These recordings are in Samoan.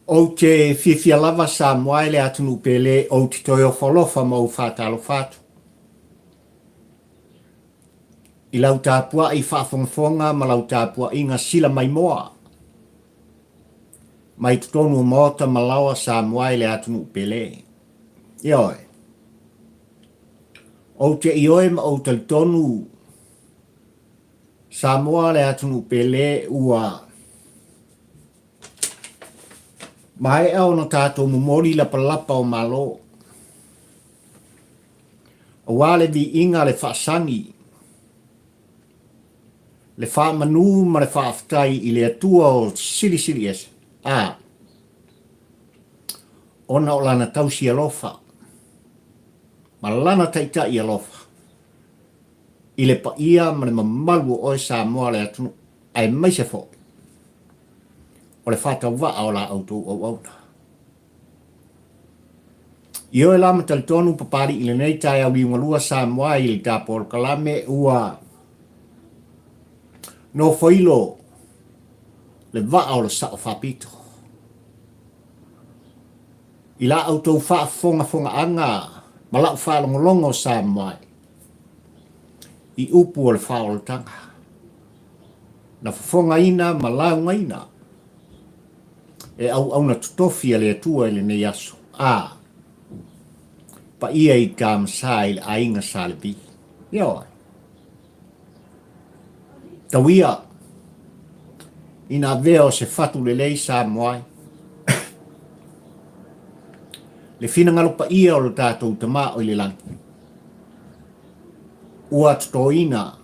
Ou te fiafia lava Samoa e le atunuu pele ou te toe ofo alofa ma ou faatalofa atu. I lau tapuai faafogafoga ma lau tapuaiga sila maimoa mai totonu o maota ma laoa Samoa e le atunuu pele. Ioe. Ou te ioe ma ou talitonu Samoa le atunuu pele ua maea ona tatou momoli lapalapa o Malo aua le viiga le faasagi le faamanu ma le faafetai i le Atua o Silisili Ese a ona o lana tausi alofa ma lana taitai alofa i le paia ma le mamalu o oe Samoa le atunuu aemaise foi o le faatauvaa o la outou auauna. Ioe la ma talitonu Papalii i lenei taeao liugalua Samoa i le tapolokalame ua nofoilo le vaa o le Sao Faapito. I la outou faafogafogaaga ma lau faalogologo Samoa i upu o le faaolataga na fofogaina ma laugaina e auauna totofi a le Atua i lenei aso, a paia i Tamasa i le aiga Sa Levi. Ioe. Tauia ina avea o se fatu lelei Samoa ai le finagalo paia o lo tatou Tama o i le lagi ua totoina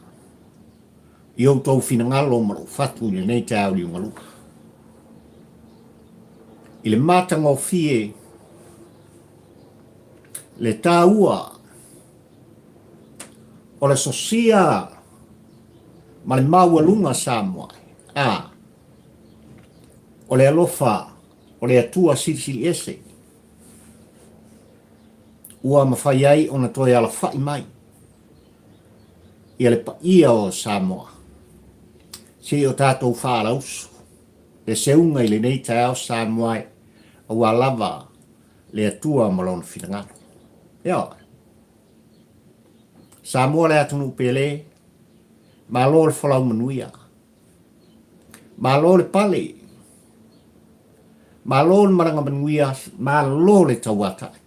i outou finagalo ma lou fatu i lenei taeao liugalua. I le matagofie le taua o le sosia ma le maualuga Samoa a o le alofa o le Atua Silisili Ese ua mafai ai ona toe alafai mai ia le paia o Samoa se i o tatou faalausu le seuga i lenei taeao Samoa e aua lava le Atua ma Lona finagalo. Ioe. Samoa le atunuu pele, malo le folau manuia, malo le pale, malo le malaga manuia, malo le tauatai.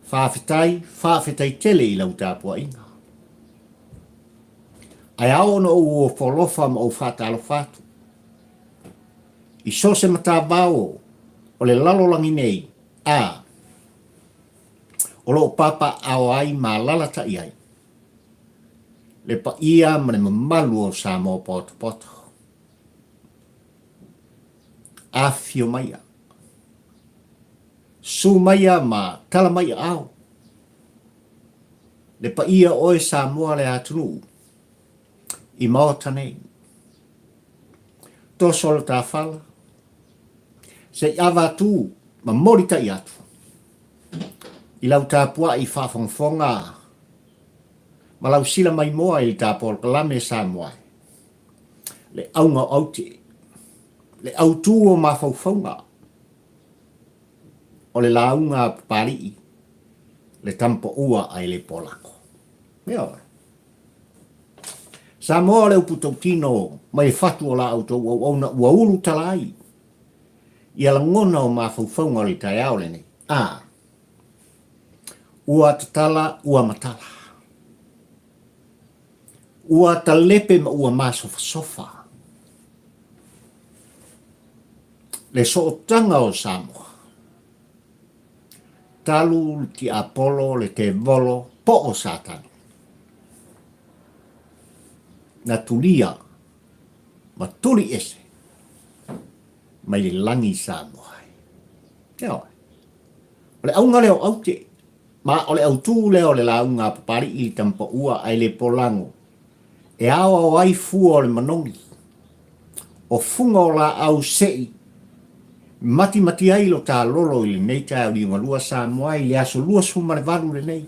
Faafetai, faafetai tele i lau tapuaiga. Ae ao ona ou ofo alofa ma ou faatalofa atu i so o se matavao o le lalolagi nei, a o lo o papaaao ai ma alalatai ai le paia ma le mamalu o Samoa potopoto. Afifio maia, susu maia ma tala mai aao le paia o oe Samoa le atunuu i Maota nei. Toso le tafala, se i ava atu ma molitai atu i lau tapuai faafogafoga ma lau sila maimoa i le tapolokalame Samoa le auga o aute, le autū o mafaufauga o le lauga a Papalii, le tamapaua ae le polako. Ioe. Samoa o le upu tautino mai le fatu o la outou auauna ua ulu tala ai ia lagona o mafaufauga o le taeao lenei. A ua tatala ua matala. Ua talepe ma ua masofasofa le sootaga o Samoa. Talu le tiapolo, le tevolo, po o Satani. Na tulia ma tuli ese mai le lagi Samoa ai. Ioe. O le auga lea o aute, ma o le autū lea o le lauga a Papali'i i Tamapaua ae le polago e aoao ai fua o le manogi, o fuga o laau se'i matimati ai lo ta lolo i lenei taeao liugalua Samoa i le aso 28 lenei.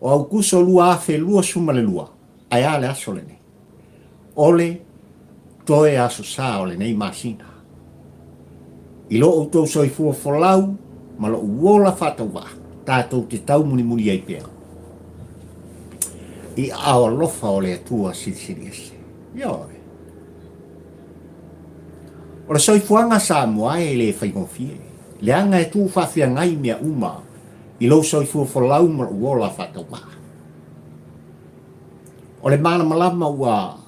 o Aukuso 2022, ae a le aso lenei? O le toe aso sa o lenei masina. I lo outou soifua folau ma lou ola faatauvaa, tatou te taumulimuli ai pea i aao alofa o le Atua Silisili Ese. Ioe. O le soifuaga Samoa e le faigofie, leaga e tuu faafeagai mea uma i lou soifua folau ma lou ola faatauvaa. O le malamalama ua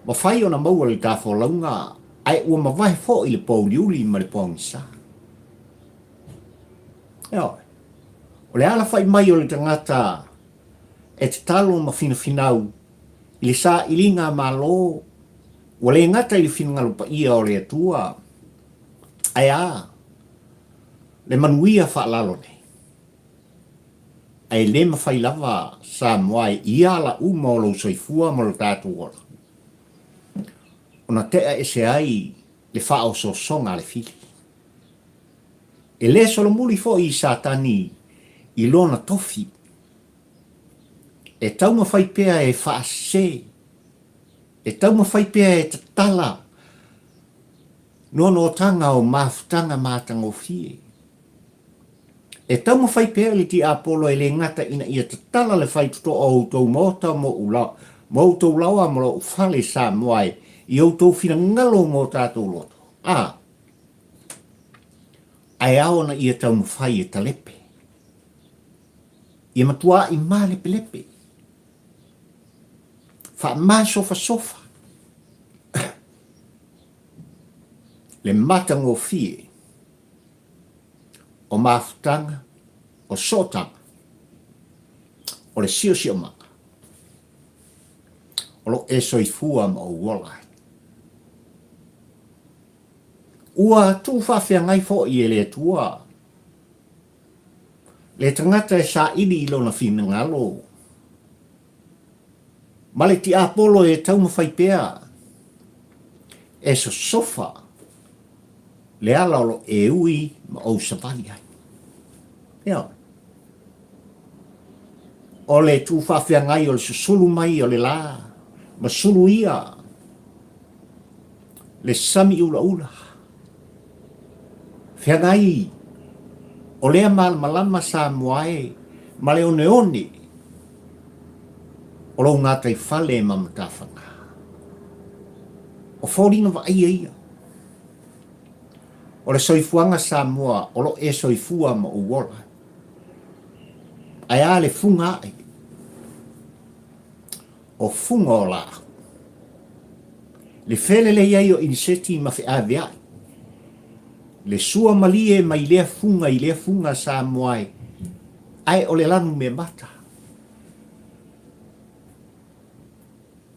mafai ona maua i le ta folauga ae ua mavae foi le pouliuli ma le pogisa. Ioe. O le alafai mai o le tagata e tatalo ma finafinau i le sailiga a Malo ua le gata i le finagalo paia o le Atua, ae a le manuia faalalo nei? Ae le mafai lava Samoa e ia ala uma o lou soifua ma lo tatou ola ona tea ese ai le faaosoosoga a le fili. E le solomuli foi Satani i lona tofi E taumafai pea e faasese, e taumafai pea e tatala noanoatanga o mafutaga matagofie. E taumafai pea le tiapolo e le gata ina ia tatala le faitotoa o outou maota ma outou laoa ma lou fale Samoa e i outou finagalo ma o tatou loto, a, ae ao ona ia taumafai e talepe. Ia matua'i malepelepe, faamasofasofa le matagofie o mafutaga, o sootaga, o le siosiomaga o lo e soifua ma ou ola ai. Ua tuufaafeagai foi e le Atua Le tagata e saili i lona finagalo, ma le tiapolo e taumafai pea e sosofa le ala o lo e ui ma ou savali ai. Ioe. O le tuufaafeagai o le susulu mai o le la ma sulu ia le sami ulaula. Feagai, o lea malamalama Samoa e ma le oneone o lou gataifale ma matafaga. O foliga vaaia ia. O le soifuaga Samoa o lo e soifua ma ou ola. Ae a le fuga ae? O fuga o laau. Le felelei ai o iniseti ma feaveai. Le sua malie mai lea fuga i lea fuga Samoa e, ae o le lanu meamata.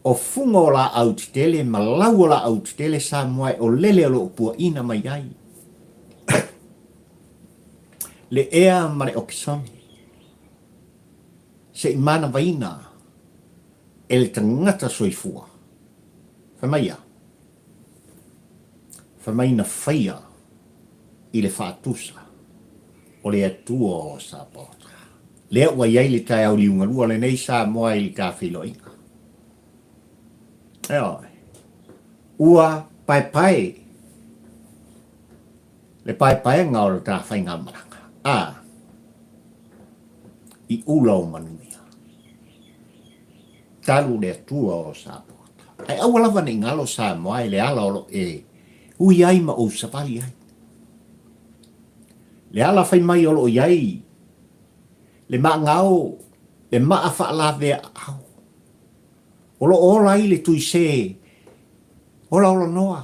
O fuga o laau tetele ma lau o laau tetele Samoa e o lele o lo o puaina mai ai le ea ma le okesone. Se i manavaina e le tagata soifua. Fai mai a? Fai mai na faia i le faatusa o le Atua o Sapaota. Lea ua i ai le taeao liugalua lenei Samoa i le tafeiloaiga. Ioe. Ua paepae le paepaega o le ta faigamalaga. A. I ula o manuia. Talu le Atua o Sapaota. Ae aua lava ne i galo Samoa i le ala o lo e ui ai ma ou savali ai. Le ala fai mai o lo o i ai le maagao, le maa faalavea aao. O lo o ola ai le tuisē olaolanoa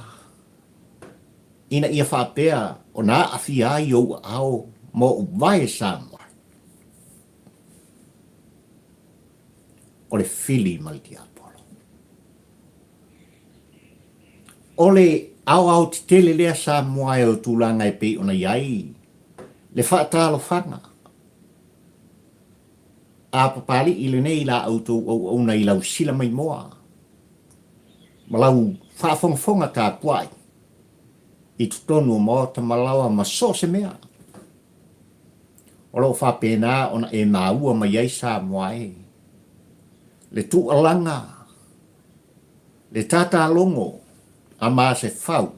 ina ia faapea ona aafia ai ou aao ma ou vae Samoa. O le fili ma le tiapolo. O le aoao tetele lea Samoa e o tulaga e pei ona i ai le faatalofaga a Papalii lenei la outou auauna i lau sila maimoa ma lau faafogafoga tapuai i totonu o maota ma laoa ma so o se mea. O lo o faapena ona e maua mai ai Samoa e le tuualaga, le tatalogo a Masefau,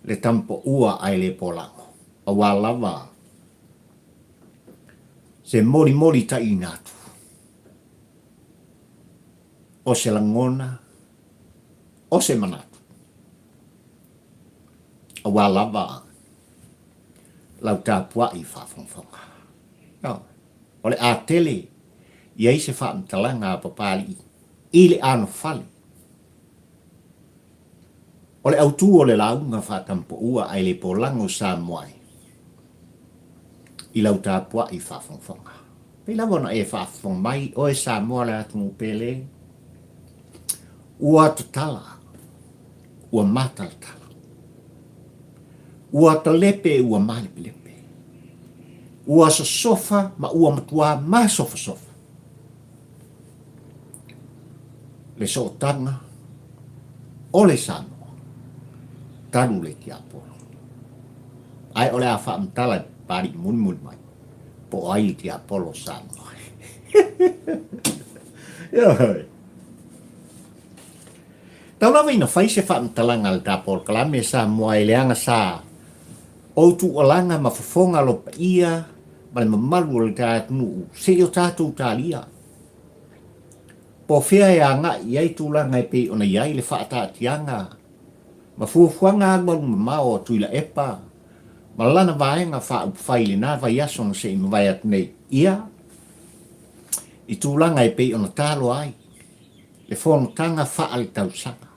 le tamapaua ae le polago, aua lava se molimoli taiina atu o se lagona, o se manatu, aua lava lau tapuai faafogafoga. O le a tele i ai se faamatalaga a Papalii i le anofale o le autu o le lauga faatampaua ae le polago Samoa e i lau tapuai faafogafoga. Pei lava ona e faafofoga mai oe Samoa le atunuu pele, ua tatala, ua matalatala. Ua talepe ua malepelepe. Ua sosofa ma ua matuā masofasofa. Le sootaga o le Samoa talu le tiapolo. Ae o le a faamatala e Papalii mulimuli mai po o ai le tiapolo o Samoa. Ioe. Tau lava ina fai se faamatalaga a le ta polokalame Samoa e leaga sa ou tuualaga ma fofoga lo paia ma le mamalu o le ta atunuu se i o tatou talia. Po o fea e agai i ai tulaga e pei ona i ai le faataatiaga ma fuafuaga alualu mamao a Tuilaepa ma lana vaega faaupufai i lena vaiaso na se i mavae atu nei, ia, i tulaga e pei ona taloa ai le fonotaga faaletausaga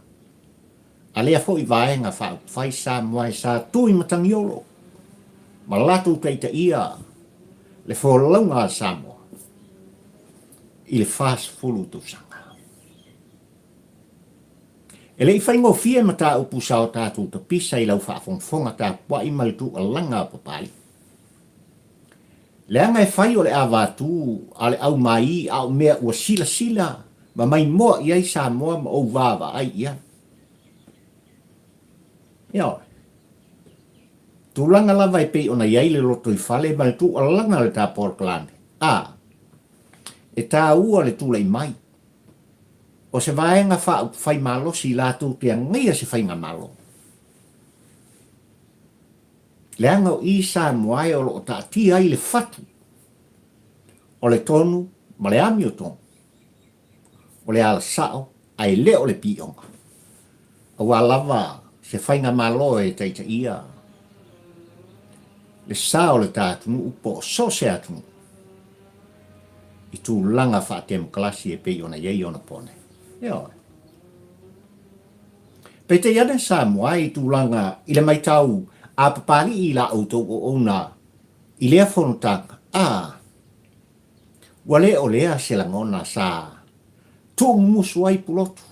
a lea foi vaega faaupufai Samoa e sa tu i Matagiolo ma latou taitaia le folauga a Samoa i le 40 tausaga. E le i faigofie mataupu sa o tatou tapisa i lau faafogafoga tapuai ma le tuualaga a Papalii. Leaga e fai o le avatu a le au maī a o mea ua silasila ma maimoa i ai Samoa ma ou vaavaai i ai. Ioe. Tulaga lava e pei ona i ai le lotoifale ma le tuualaga o le ta polokalame, a, e tāua le tulai mai o se vaega faaupufai malosi latou te agaia se faigamalo. Leaga o i Samoa e o lo o taatia ai le fatu o le tonu ma le amiotonu, o le ala sao ae le o le pioga, aua lava se faigamalo e taitaia le sa o le ta atunuu po o so o se atunuu i tulaga faatemokalasi e pei ona i ai ona po nei. Ioe. Peitai ane Samoa i tulaga i le maitau a Papalii i la outou auauna i lea fonotaga, a, ua le o lea se lagona sa tuumumusu ai Pulotu.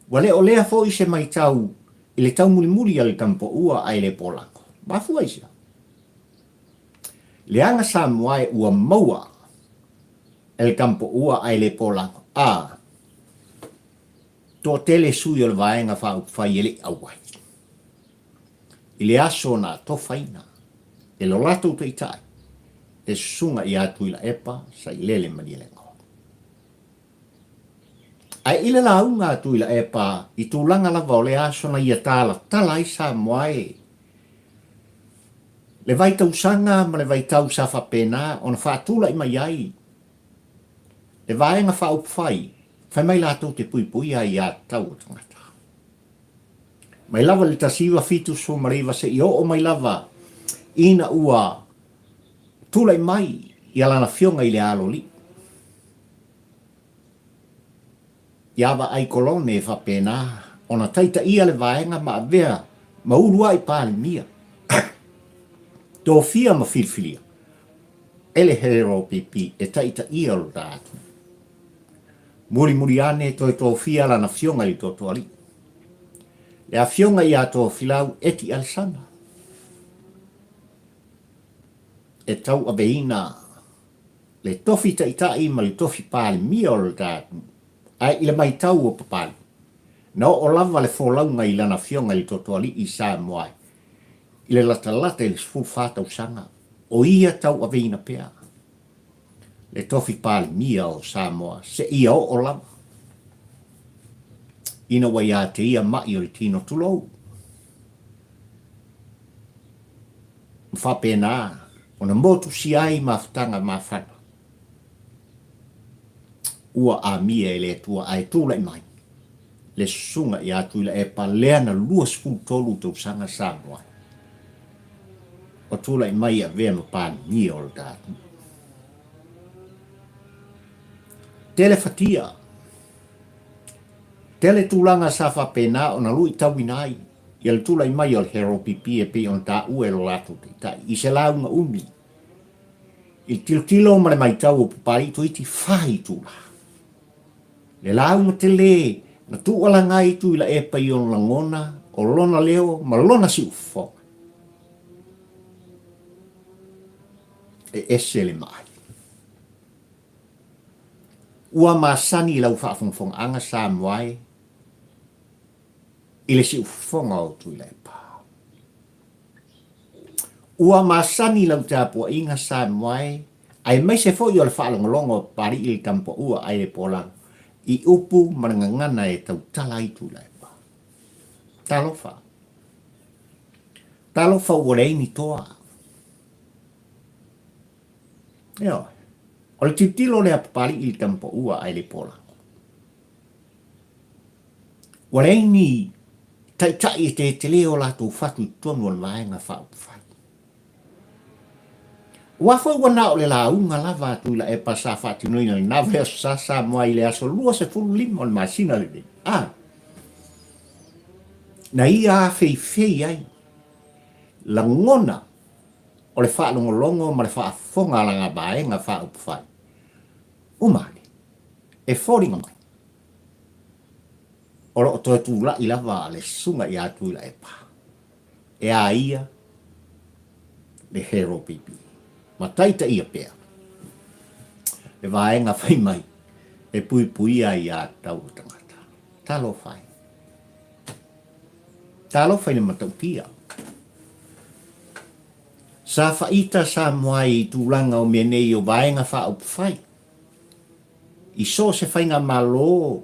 Ua le o lea foi se maitau i le taumulimuli a le Tamapoua ae le Polago. Mafua i sea? Leaga Samoa e ua maua e le Tamapoua ae le Polago, a, Toatele sui o le Vaega Faaupufai e le i auai i le aso na atofaina e lo latou taitai le Susuga ia Tuilaepa Sailele Malielegaoa. Ae i le lauga a Tuilaepa i tulaga lava o le aso na ia talatala ai Samoa e le vaitausaga ma le vaitau sa faapena ona faatulai mai ai Le Vaega Faaupufai, fai mai latou te puipuia aiatatau a tagata. Mai lava i le 1979 seia oo mai lava ina ua tulai mai ia lana afioga i le Aloalii, ia Vaai Kolone e faapena ona taitaia le vaega ma avea ma uluai Palemia, tofia ma filifilia e le HRPP e taitaia lo ta atunuu. Mulimuli ane toe tofia lana afioga i le Totoalii, le afioga ia Tofilau Eti Alesana, e tauaveina le tofi taitai ma le tofi Palemia o lo ta atunuu. Ae i le maitau o Papalii, na oo lava le folauga i lana afioga i le Totoalii i Samoa i le latalata i le 14 tausaga. o ia tauaveina pea le tofi Palemia o Samoa seia oo lava ina ua ia te ia ma'i o le tino tulou. Ma faapena ona motusia ai mafutaga mafana ua amia e le Atua ae tulai mai le susuga ia Tuilaepa lea na 23 tausaga Samoa ai o tulai mai e avea ma Palemia o le ta atunuu. Tele fatia, tele tulaga sa faapena ona luitauina ai ia le tulai mai o le HRPP e pei ona taua e lo latou taitai i se lauga umi i le tilotilo ma le maitau o Papalii toeitiiti fa itula. Le lauga tele na tuualaga ai Tuilaepa i ona lagona, o lona leo ma lona siufofoga. E ese le maai. Ua masani i lau faafogafogaaga Samoa e i le siufofoga o Tuilaepa. Ua masani lau tapuaiga Samoa e, aemaise foi o le faalogologo a Papalii i le Tamapaua ai le Polalo i upu ma le gagana e tautala ai Tuilaepa. Talofa! Talofa ua leai ni toa. Ioe. O le tilotilo lea a Papalii i le Tamapaua ai le Polalo. Ua leai ni taitai e tetele o latou fatu i totonu o le Vaega Faaupufai. Aua foi ua na o le lauga lava a Tuilaepa sa faatinoina i lena vaiaso sa Samoa i le aso 25 o le masina lenei, a na ia afeifei ai lagona o le faalogologo ma le faafofoga a lana Vaega Faaupufai. Uma ane, e foliga mai o lo o toe tulai lava le Susuga ia Tuilaepa e a ia le HRPP ma taitaia pea le vaega fai mai e puipuia ai ia tau o tagata. Talofa e. Talofa i le matautia. Sa faita Samoa i tulaga o mea nei o vaega faaupufai. I so o se faigamalo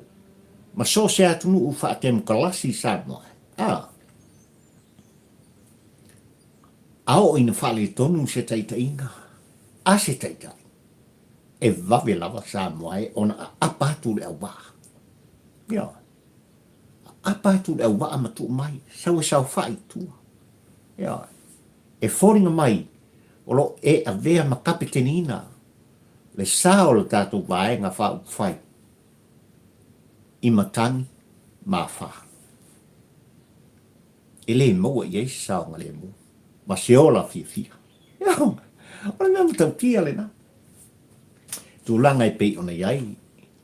ma so o se atunuu faatemokalasi i Samoa, a a oo ina faaletonu se taitaiga a se taitai, e vave lava Samoa e ona aapa atu le auvaa. Ioe. Aapa atu le auvaa ma tuu mai, sau e saofai i tua. Ioe. E foliga mai o lo o e avea ma kapeteniina le sa o le tatou Vaega Faaupufai i matagi ma afa. E le maua i ai se saogalemu ma se ola fiafia. O le mea matautia lena. Tulaga e pei ona i ai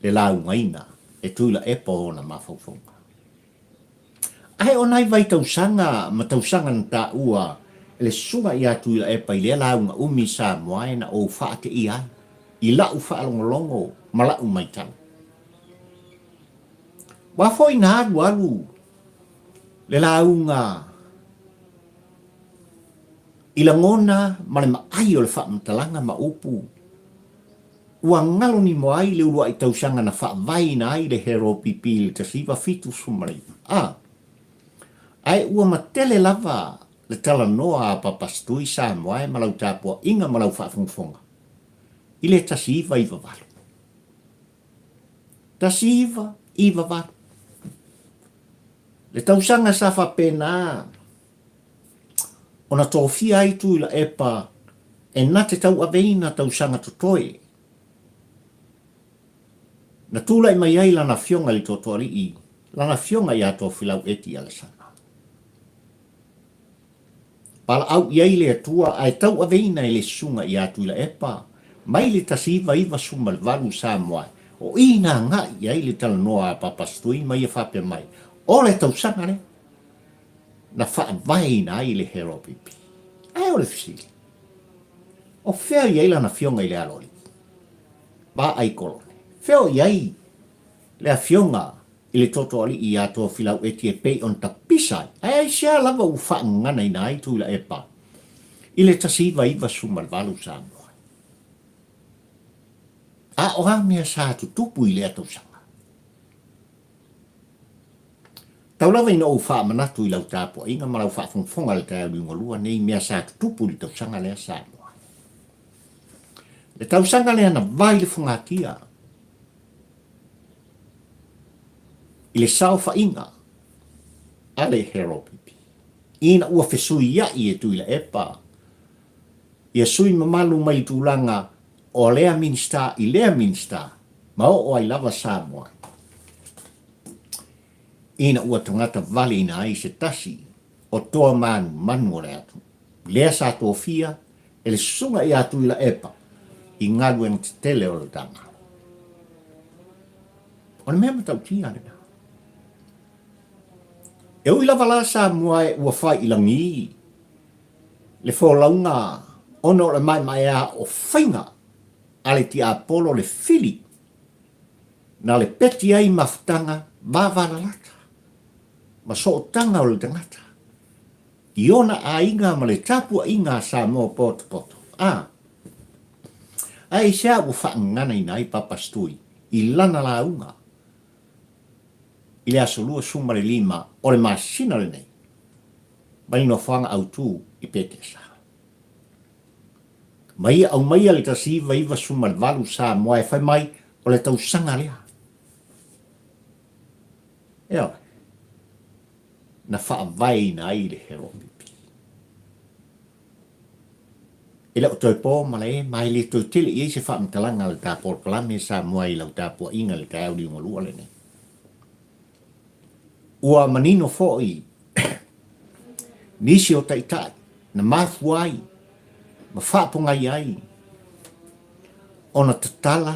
le laugaina e Tuilaepa o ona mafaufauga. Ae o nai vaitausaga ma tausaga na taua e le Susuga ia Tuilaepa i lea lauga umi i Samoa e na ou faateia ai i la'u faalogologo ma la'u maitau. Ua foi na alualu le lauga i lagona ma le maai o le faamatalaga ma upu Ua galonimo ai le uluai tausaga na faavaeina ai le HRPP i le 1979, a ae ua matele lava le talanoa a Papasitui Samoae ma lau tapuaiga ma lau faafogafoga i le 1998. 1998. Le tausaga sa faapena ona tofia ai Tuilaepa e na te tauaveina tausaga totoe. Na tulai mai ai lana afioga i le Toatoalii, lana afioga ia Tofilau Eti Alesana. Valaau i ai le Atua ae tauaveina e le Susuga ia Tuilaepa mai le 1998 Samoa o i na agai i ai le talanoa a Papasitui ma ia faapea mai, O le tausaga lea. na faavaeina ai le HRPP. Ae o le fesili, o fea i ai lana afioga i le Aloalii? Vaai Kolone, fea o i ai le afioga i le Tootooalii ia Tofilau Eti e pei ona tapisa ai? Ae aisea lava ua faagaganaina ai Tuilaepa? i le 1998 Samoa. A o a mea sa tutupu i lea tausaga? Tau lava ina ou faamanatu i lau tapuaiga ma lau faafogafoga i le taeao liugalua nei mea sa tutupu i le tausaga lea Samoa. Le tausaga lea na vai le fogatia i le saofaiga a le Heropipi ina ua fesuiai e Tuilaepa ia sui mamalu mai le tulaga o lea Minisita i lea Minisita ma oo ai lava Samoa ina ua tagata valeina ai se tasi o toa manumanu o le atunuu lea sa tofia e le Susuga ia Tuilaepa i galuega tetele o le Tamalo. O le mea matautia lena. E ui lava la Samoa e ua fai i lagi le folauga ona o le maemaea o faiga a le tiapolo le fili na lepeti ai mafutaga vavalalata ma sootaga o le tagata i ona aiga ma le tapuaiga a Samoa potopoto. A A aisea ua faaganaina ai Papa Stui i lana lauga i le aso 25 o le masina lenei mai le nofoaga autu i Petesa? Ma ia aumaia le 1998 Samoa e fai mai o le tausaga lea. Ioe. Na faavaeina ai le Heropipi. E le o toe po malae ma e le toe tele i ai se faamatalaga a le ta polokalame Samoa i lau tapuaiga i le taeao liugalua lenei. Ua manino foi nisi o taitai na mafua ai ma faapogai ai ona tatala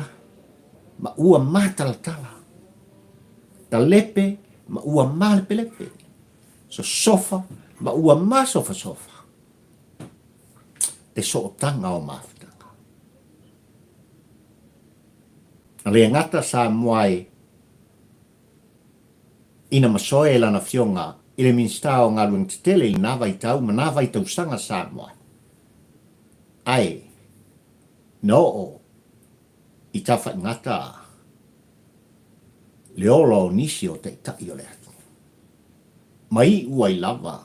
ma ua matalatala, talepe ma ua malepelepe, sosofa ma ua masofasofa te sootaga o mafutaga. Na le gata Samoa e ina masoe e lana Afioga i le Minisita o Galuega Tetele i lena vaitau ma na vaitausaga Samoa, ae na oo i tafaigata le ola o nisi o taitai o le atunuu, ma iu ai lava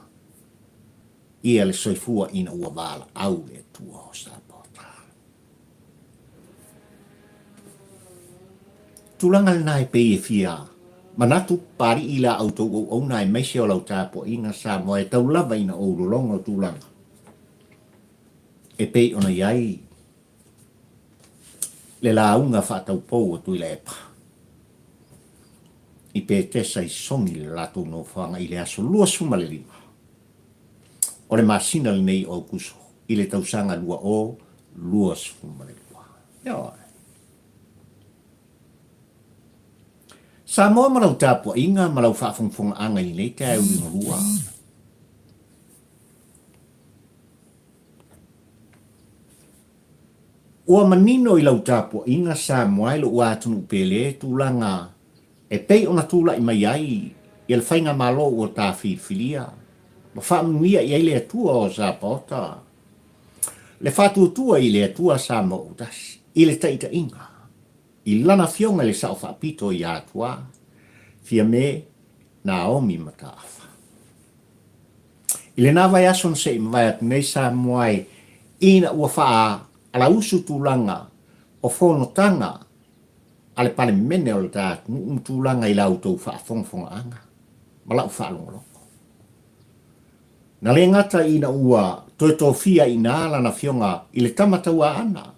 ia le soifua ina ua valaau le Atua o Samoa. Tulaga lena e pei e fia manatu Papalii i la outou auauna aemaise o lau tapuaiga Samoa e tau lava ina ou lologo tulaga e pei ona i ai le lauga faataupou a Tuilaepa i Petesa i Sogi le latou nofoaga i le aso 25 o le masina lenei o Aokuso i le tausaga 2022. Ioe. Samoa ma lau tapuaiga ma lau faafogafogaaga i lenei taeao liugalua. Ua manino i lau tapuaiga Samoa e lou atunuu pele tulaga e pei ona tulai mai ai ia le faigamalo ua ta filifilia ma faamanuia i ai le Atua o Sapaota, le faatuatua i le Atua Samoa Autasi i le taitaiga i Lana Afioga i le Sao Faapito ia Atuā, Fiame Naomi Mataafa. I lena vaiaso na se i mavae atu nei Samoa e ina ua faalausu tulaga o fonotaga a le Palemene o le ta atunuu ma tulaga i la outou faafogafogaaga ma la'u faalogologo. Na le gata ina ua toe tofia i ina lana afioga i le Tama Tauaana,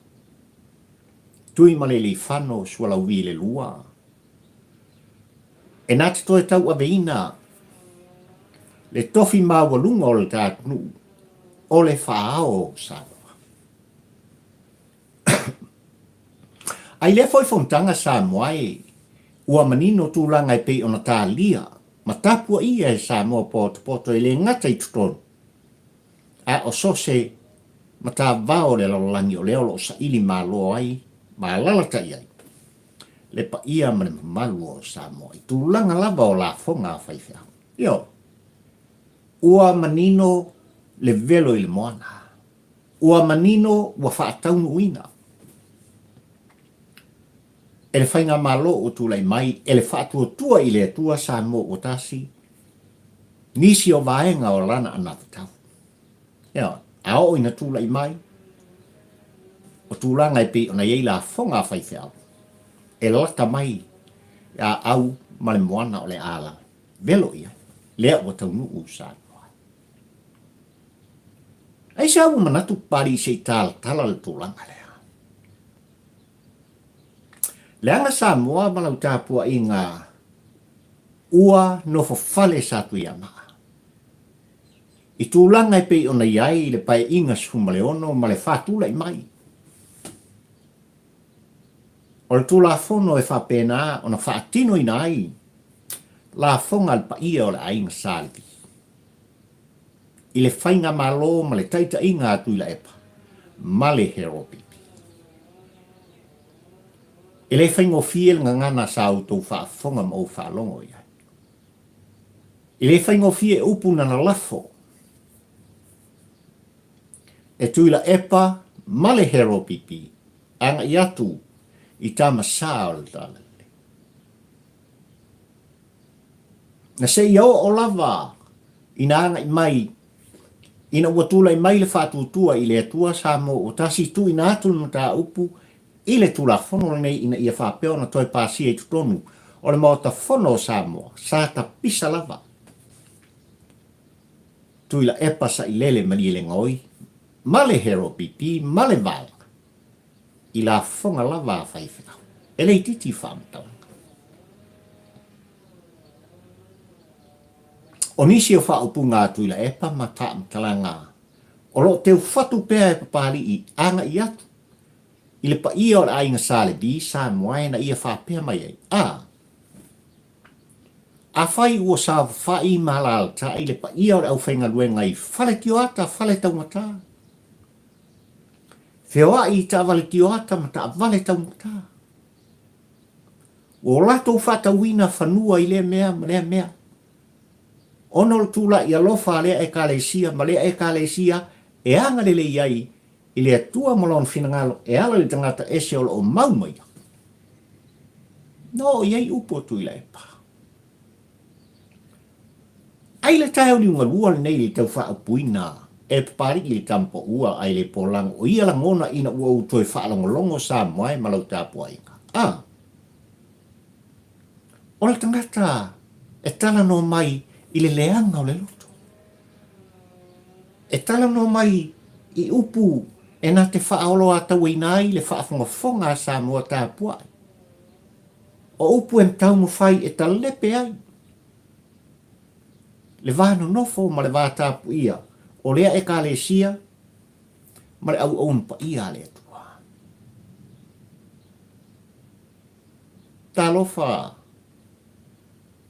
Tuimalealiifano Sualauvi le Lua, e na te toe tauaveina le tofi maualuga o le ta atunuu o le faa-ao o Samoa. A i lea foi fonotaga Samoa e ua manino tulaga e pei ona talia ma tapuaia e Samoa potopoto e le gata i totonu, a o so se matavao o le lalolagi o lea o lo o saili malo ai ma alalatai ai le paia ma le mamalu o Samoa i tulaga lava o lafoga a faifeau. Ioe, ua manino le velo i le moana. Ua manino ua faataunuuina e le Faigamalo ua tulai mai e le Faatuatua i le Atua Samoa ua tasi nisi o vaega o lana anavatau. Ioe, a oo ina tulai mai, o tulaga e pei ona i ai lafoga a faifeau, e lata mai le aau ma le moana o le a velo i ai, lea ua taunuu Samoa. Aisea ua manatu Papalii se i talatala le tulaga lea? Leaga Samoa ma lau tapuaiga ua nofo fale Satuiamaa. I tulaga e pei ona i ai le Paeaiga 16 ma le faatulai mai o le Tulafono e faapena ona faatinoina ai lafoga a le paia o le aiga Sa Levi i le faigamalo ma le taitaiga a Tuilaepa ma le Heropipi. E le faigofie le gagana sa outou faafofoga ma ou faalogo i ai. E le faigofie upu na lalafo e Tuilaepa ma le Heropipi agai atu i tama sa o le Talalelei. Na seia oo lava ina agai mai ina ua tulai mai le faatuatua i le Atua Samoa ua tasi tuuina atu le mataupu i le Tulafono lenei ina ia faapea ona toe pasia i totonu o le Maota Fono o Samoa, sa tapisa lava Tuilaepa Sailele Malielegaoi ma le Hero PP ma le Vaega i lafoga lava a faifeau. E le itiiti faamatalaga. O nisi o faaupuga a Tuilaepa ma faamatalaga o lo o teufatu pea e Papalii agai atu i le paia o le aiga Sa Levi, Samoa ina ia faapea mai ai, A, afai ua saofafai ma alaalatai le paia o le aufaigaluega i fale tioata, fale taugata, feoai i taavale tioata ma taavale taugata, ua o latou faatauina fanua i lea mea ma lea mea, ona o le tulai alofa a lea Ekalesia ma lea Ekalesia e agalelei ai i le Atua ma Lona finagalo e ala i le tagata ese o lo o mau mai ia. Na oo i ai upu a Tuilaepa. Ai le taeao liugalua lenei i le tau faaupuina e Papalii i le tama paua ai le polago o ia lagona ina ua ou toe faalogologo Samoa e ma lau tapuaiga. A! O le tagata e talanoa mai i le leaga o le loto. E talanoa mai i upu e na te faaoloatauaina ai le faafogafoga a Samoa tapuai. O upu e taumafai e talepe ai le va nonofo ma le va tapuia o lea Ekalesia ma le auauna paia a le Atua. Talofa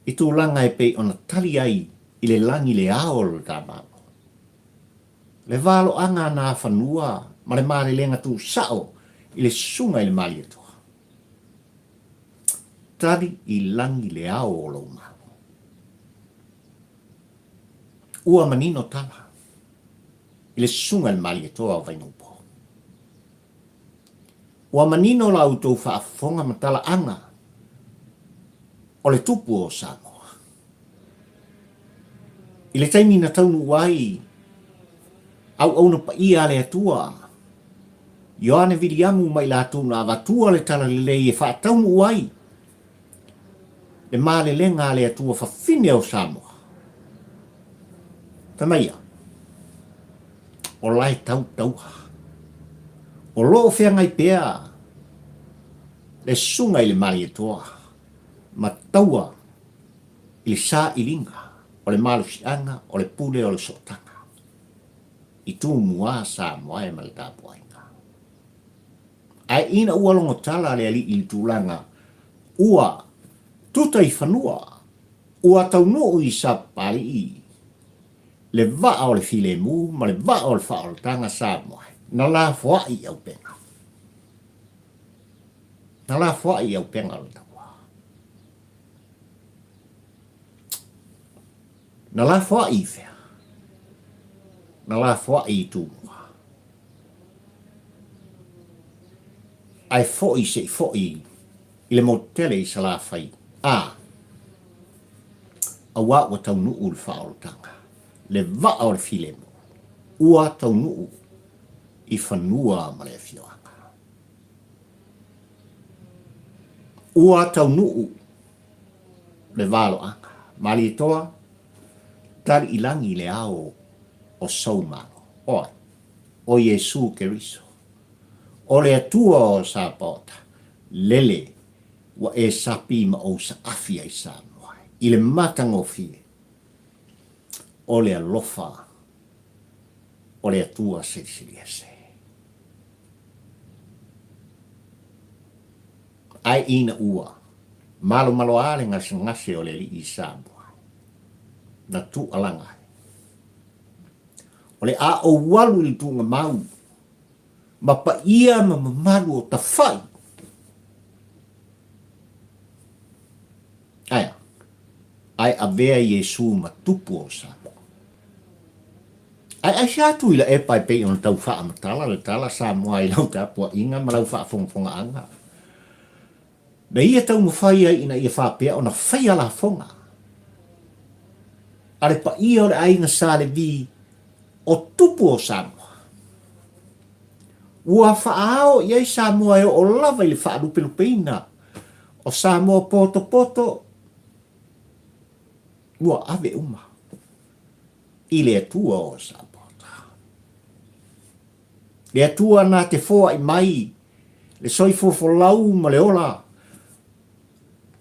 i tulaga e pei ona tali ai i le lagi le ao o lo ta Malo. Le valoaga a nā fanua ma le malelega tūsao i le susuga i le Malietoa. Tali i lagi le ao o lou Malo. Ua manino tala i le susuga i le Malietoa o Vainoupo. Ua manino la outou faafofoga ma talaaga o le tupu o Samoa. I le taimi na taunuu ai auauna paia a le Atua, Ioane Viliamu ma i latou na avatua le talalelei e faataunuu ai le malelega a le Atua fafine o Samoa. Fai mai ia, o la e tau taua. O lo o feagai pea le susuga i le Malietoa ma taua i le sailiga o le malosiaga o le pule o le sootaga i Tumua Samoa e ma le tapuaiga. Ae ina ua logotala le alii i le tulaga ua tuta i fanua, ua taunuu i Sapalii le vaa o le filemu ma le vaa o le faaolataga Samoa na lafoai i auupega. Na lafoai i auupega o le taua. Na lafoai i fea? Na lafoai i Tumua. Ae foi se i foi i le motu tele i Salafai, a, auā ua taunuu le faaolataga, le vaa o le filemu, ua taunuu i fanua ma le afioaga. Ua taunuu le valoaga. Malietoa, tali i lagi le ao o sou malo. O ai? O Iesu Keriso. O le Atua o Sapaota, lele ua e sapi ma ou saafi ai Samoa i le matagofie o le alofa o le Atua Silisiliese. Ae ina ua malomaloa le gasegase o le alii i Samoa, na tuualaga ai. O le a ou alu i le tuugamau ma paia ma mamalu o tafai. Ae a? Ae avea Iesu ma tupu o Samoa. Ae aisea atu i Laepa e pei ona tau faamatala le tala Samoa i lau tapuaiga ma lau faafogafogaaga? Na ia taumafai ai ina ia faapea ona faia lafoga a le paia o le aiga Sa Levi o tupu o Samoa. Ua faaao i ai Samoa e oo lava i le faalupelupeina o Samoa potopoto ua ave uma i le Atua o Samoa. Le Atua na te foai mai le soifua folau ma le ola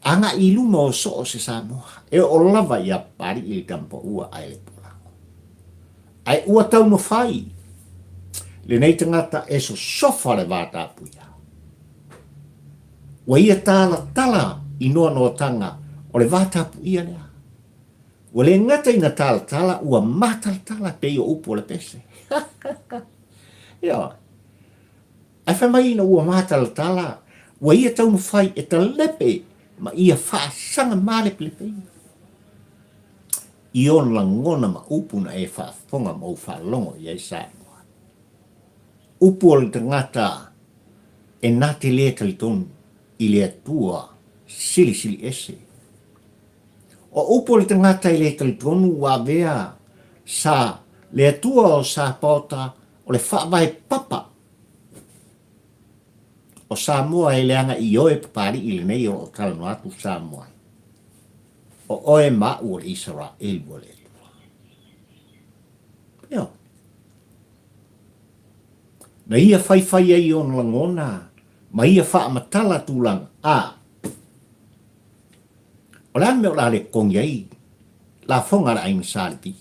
agai i luma o so o se Samoa, e oo lava ia Papalii le tamapaua ae le polago. Ae ua taumafai lenei tagata e sosofa le vatapuia. Ua ia talatala i noanoatanga o le vatapuia lea. Ua le gata ina talatala, ua matalatala pei o upu o le pese. Ioe. Ae fai mai ina ua matalatala, ua ia taumafai e talepe ma ia faasaga malepelepeina i ona lagona ma upu na e faafofoga ma ou faalogo i ai Samoa. Upu o le tagata e na te le talitonu i le Atua Silisili Ese. O upu o le tagata e le talitonu ua avea sa le Atua o Sapaota o le faavae papa o Samoa e leaga i oe Papalii lenei o lo o talanoa atu Samoa ai. O oe ma au o le Isaraelu o le Atua. Ioe. Na ia faifai ai i ona lagona ma ia faamatala tulaga a O le a le mea o le a le totogi ai lafoga a le aiga Sa Levi?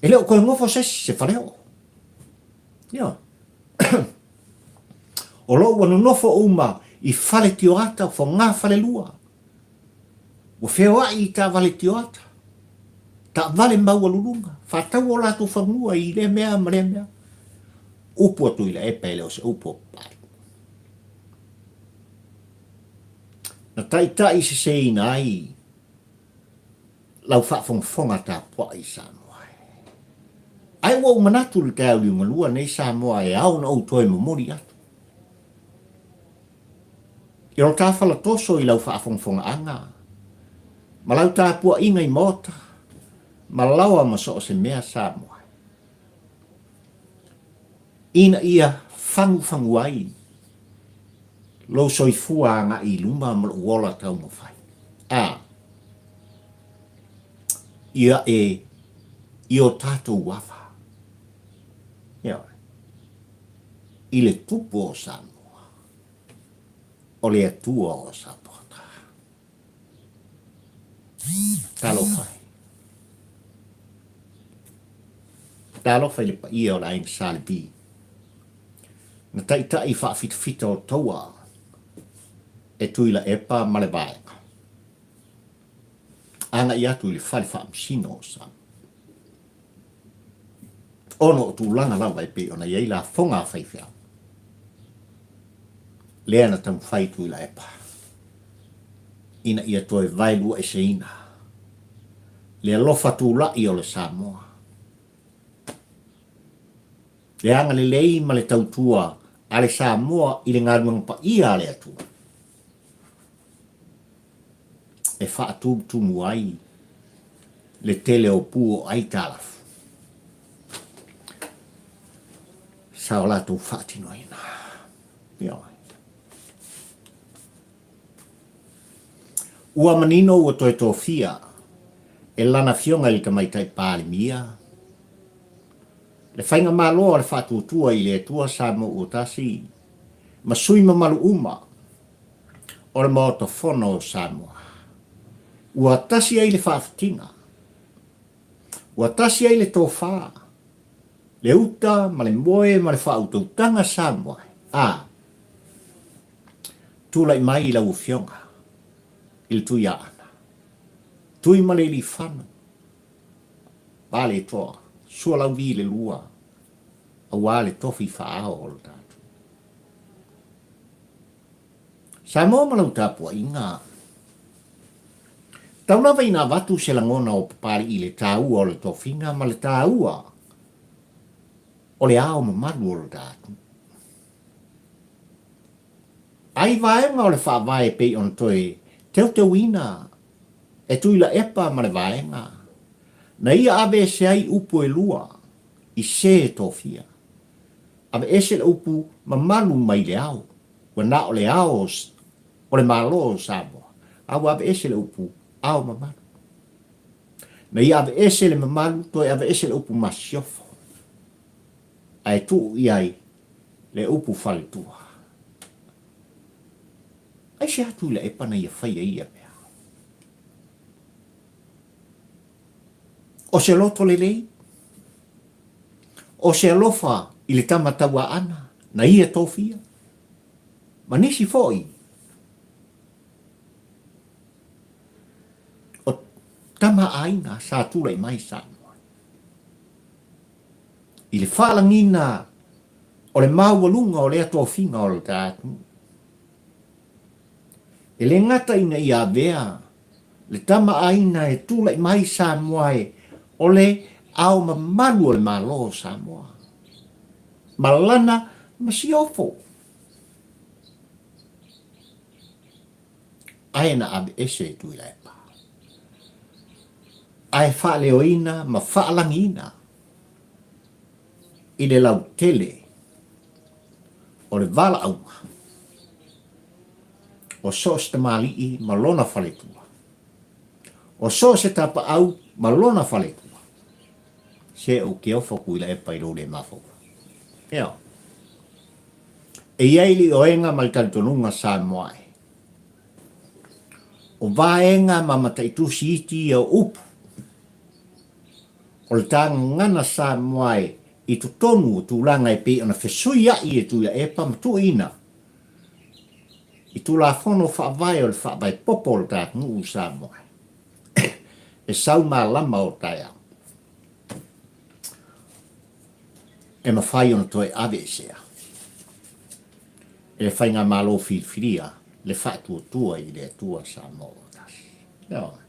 E le o toe nofo se isi se faleoo. Ioe. O lo o ua nonofo uma i fale tioata, foga falelua. Ua feoai i taavale tioata, taavale maualuluga, faatau o latou fanua i lea mea ma lea mea. Upu a Tuilaepa e le o se upu a Papalii. Na taitai seseina ai lau faafogafoga tapuai Samoa e. Ae ua ou manatu i le taeao liugalua nei Samoa e ao ona ou toe momoli atu. I lo ta falatoso i lau faafogafogaaga ma lau tapuaiga i maota ma laoa ma so o se mea Samoa e. Ina ia fagufagu ai lou soifua agai i luma ma lou ola taumafai. A ia e i o tatou ava. Ioe. I le Tupu o Samoa, o le Atua o Samoa. Talofa e. Talofa i le paia o le aiga Sa Levi, na taitai faafitafita o taua e Tuilaepa ma le vaega, agai atu i le fale faamasino o Samoa. Ona o tulaga lava e pei ona i ai lafoga a faifeau, lea na taumafai Tuilaepa ina ia toe vaeluaeseina le alofa tulai o le Samoa, le agalelei ma le tautua a le Samoa i le galuega paia a le Atua e faatumutumu ai le tele o pu o aitalafu sa o latou faatinoina. Ioe. Ua manino ua toe tofia e lana Afioga i le Tamaitai Palemia le Faigamalo a le Faatuatua i le Atua Samoa Ua Tasi ma sui mamalu uma o le Maota Fono o Samoa. Ua tasi ai le faafitiga, ua tasi ai le tofa, le uta ma le moe ma le faautautaga Samoa, a tulai mai i lau Afioga i le Tuiaana, Tuimalealiifano Vaaletoa Sualauvi le Lua, aua le tofi faa-ao o le tatou Samoa ma lau tapuaiga. Tau lava ina avatu se lagona o Papalii i le taua o le tofiga ma le taua o le ao mamalu o le tatou. A i vaega o le Faavae e pei ona toe teuteuina e Tuilaepa ma le vaega na ia aveese ai upu e lua i se tofia, aveese le upu mamalu mai le ao, ua na o le ao o le Malo o Samoa, a ua aveese le upu ao mamalu. Na ia aveese le mamalu, toe aveese le upu masiofo, ae tuu i ai le upu faletua. Aisea Tuilaepa na ia faia ia mea? O se loto lelei, o se alofa i le tama tauaana na ia tofia, ma nisi foi o tama aiga sa tulai mai Samoa. I le faalagiina o le maualuga o lea tofiga o le ta atunuu. E le gata ina ia avea le tama aiga e tulai mai Samoa e o le ao mamalu o le Malo o Samoa ma lana masiofo. Ae na aveese e Tuilaepa, ae faaleoina ma faalagiina i le lautele o le valaauga o so o se tamalii ma lona faletua, o so o se tapaau ma lona faletua. Se ou te ofo Tuilaepa i lou le mafaufau. Ea. E i ai le ioega ma le talitonuga Samoa e. O vaega ma mataitusi iti ia o upu o le tagagana Samoa e i totonu o tulaga e pei ona fesuia'i e Tuilaepa ma tuuina i Tulafono Faavae o le Faavae Popo o le ta atunuu Samoa e sau malama o taeao e mafai ona toe aveesea e le Faigamalo filifilia le faatuatua i le Atua Samoa ua tasi. Ioe.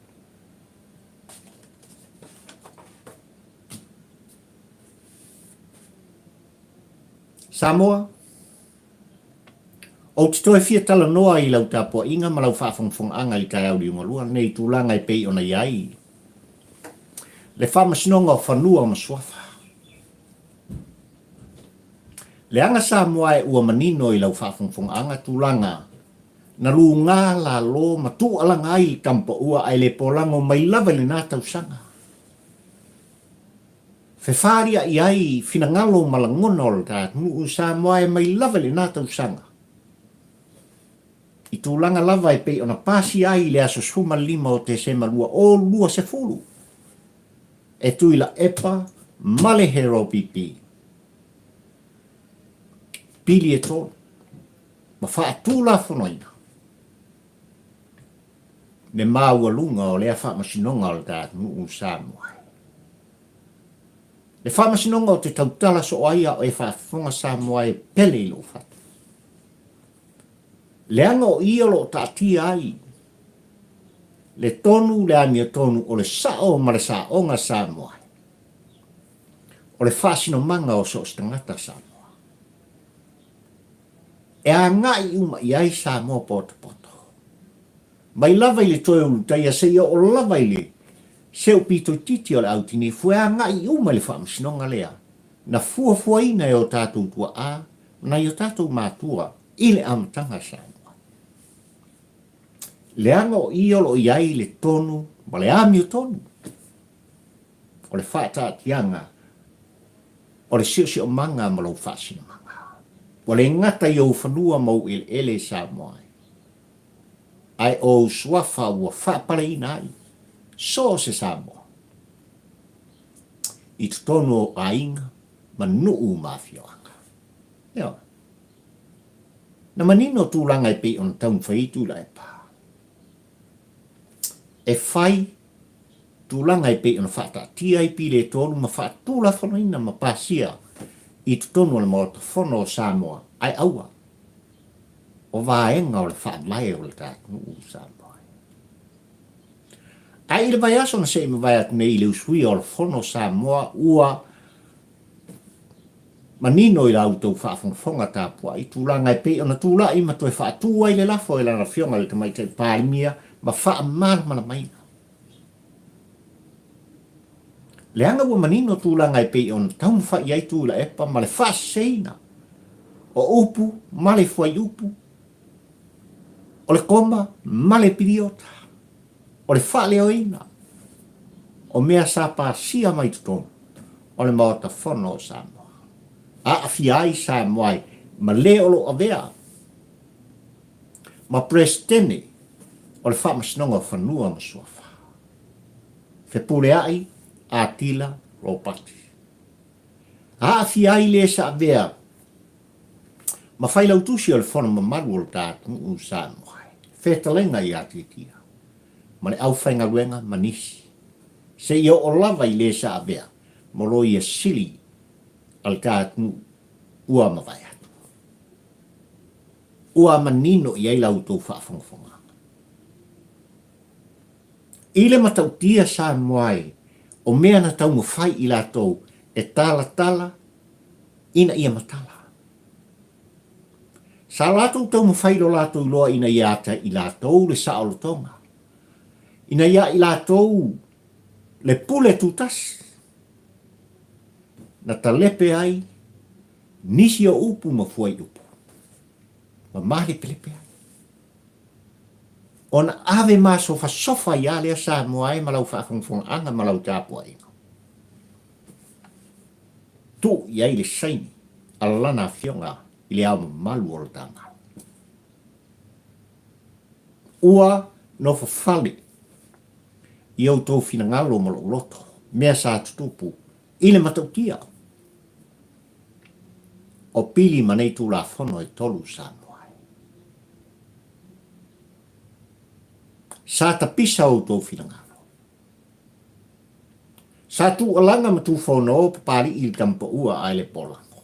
Samoa, Ou te toe fia talanoa i lau tapuaiga ma lau faafogafogaga i taeao liugalua lenei tulaga e pei ona i ai le Faamasinoga o Fanua ma Suafa. Leaga Samoa e ua manino i lau faafogafogaaga tulaga na luga lalo ma tuualaga ai le tampaua ae le polago mai lava i lena tausaga. Fefaliai ai finagalo ma lagona o le ta atunuu Samoa e mai lava i lena tausaga. I tulaga lava e pei ona pasia ai i le aso 15 o Tesema 2020 e Tuilaepa ma le Hero PP pili e tolu ma faatulafonoina le maualuga o lea faamasinoga o le ta atunuu Samoa. Le faamasinoga o te tautala soo ai a o e faafofoga Samoa e pele i lou fatu. Leaga o i o lo o taatia ai le tonu le amiotonu o le sao ma le saoga Samoa o le faasinomaga o so o se tagata Samoa. E agai uma i ai Samoa potopoto. Mai lava i le toe ulutaia seia oo lava i le seu pito itiiti o le au tinifu e agai uma i le faamasinoga lea na fuafuaina e o tatou tuaa ma nai o tatou matua i le amataga a Samoa. Leaga o i o lo o i ai le tonu ma le amiotonu o le faataatiaga o le siosiomaga ma lou faasinomaga. Ua le gata i ou fanua ma ou eleele Samoa ai, ae o ou suafa ua faapaleina ai so o se Samoa i totonu o aiga ma nuu ma afioaga. Ioe. Na manino tulaga e pei ona taumafai ai Tuilaepa e fai tulaga e pei ona faataatia ai Piletolu ma faatulafonoina ma pasia i totonu o le Maota Fono o Samoa, ae aua, o vaega o le faavae o le tatou nuu o Samoa. Ae i le vaiaso na se i mavae atu nei i le usuia o le Fono o Samoa ua manino i la outou faafogafoga tapuai tulaga e pei ona tulai ma toe faatu ai le lafo e lana Afioga i le Tamaitai Palemia ma faamalamalamaina Leaga ua manino tulaga e pei ona taumafai ai Tuilaepa ma le faaseseina o upu ma le fuaiupu, o le koma ma le piliota, o le faaleoina o mea sa pasia mai totonu o le Maota Fono o Samoa. Aafia ai Samoa ma le o lo o avea ma Peresetene o le Faamasinoga o Fanua ma Suafa. Fepuleai Atila Ropati. Aafia ai le sa avea ma Failautusi o le Fono Mamalu o le ta atunuu o Samoa, fetalaiga ia Tiatia ma le aufaigaluega ma nisi, seia oo lava i le sa avea ma Loia Sili a le ta atunuu ua mavae atu. Ua manino i ai la outou faafogafogaga. I le matautia Samoa e o mea na taumafai i latou e talatala ina ia matala. Sa latou taumafai i lo latou iloa ina ia ata i latou le saolotoga, ina ia i latou le pule tutasi, na talepe ai nisi o upu ma fuaiupu, ma malepelepe ai. Ona ave masofasofa ai lava lea Samoa e ma lau faafogafogaaga ma lau tapuaiga. Tuu i ai le saini a Lana Afioga i le Ao Mamalu o lo ta Malo. Ua nofo fale i outou finagalo ma lou loto mea sa tutupu i le matautia o pili ma nei Tulafono e tolu Samoa e. Sa tapisa outou finagalo. Sa tuualaga ma tufono Papali'i i le Tamapaua ae le Polago.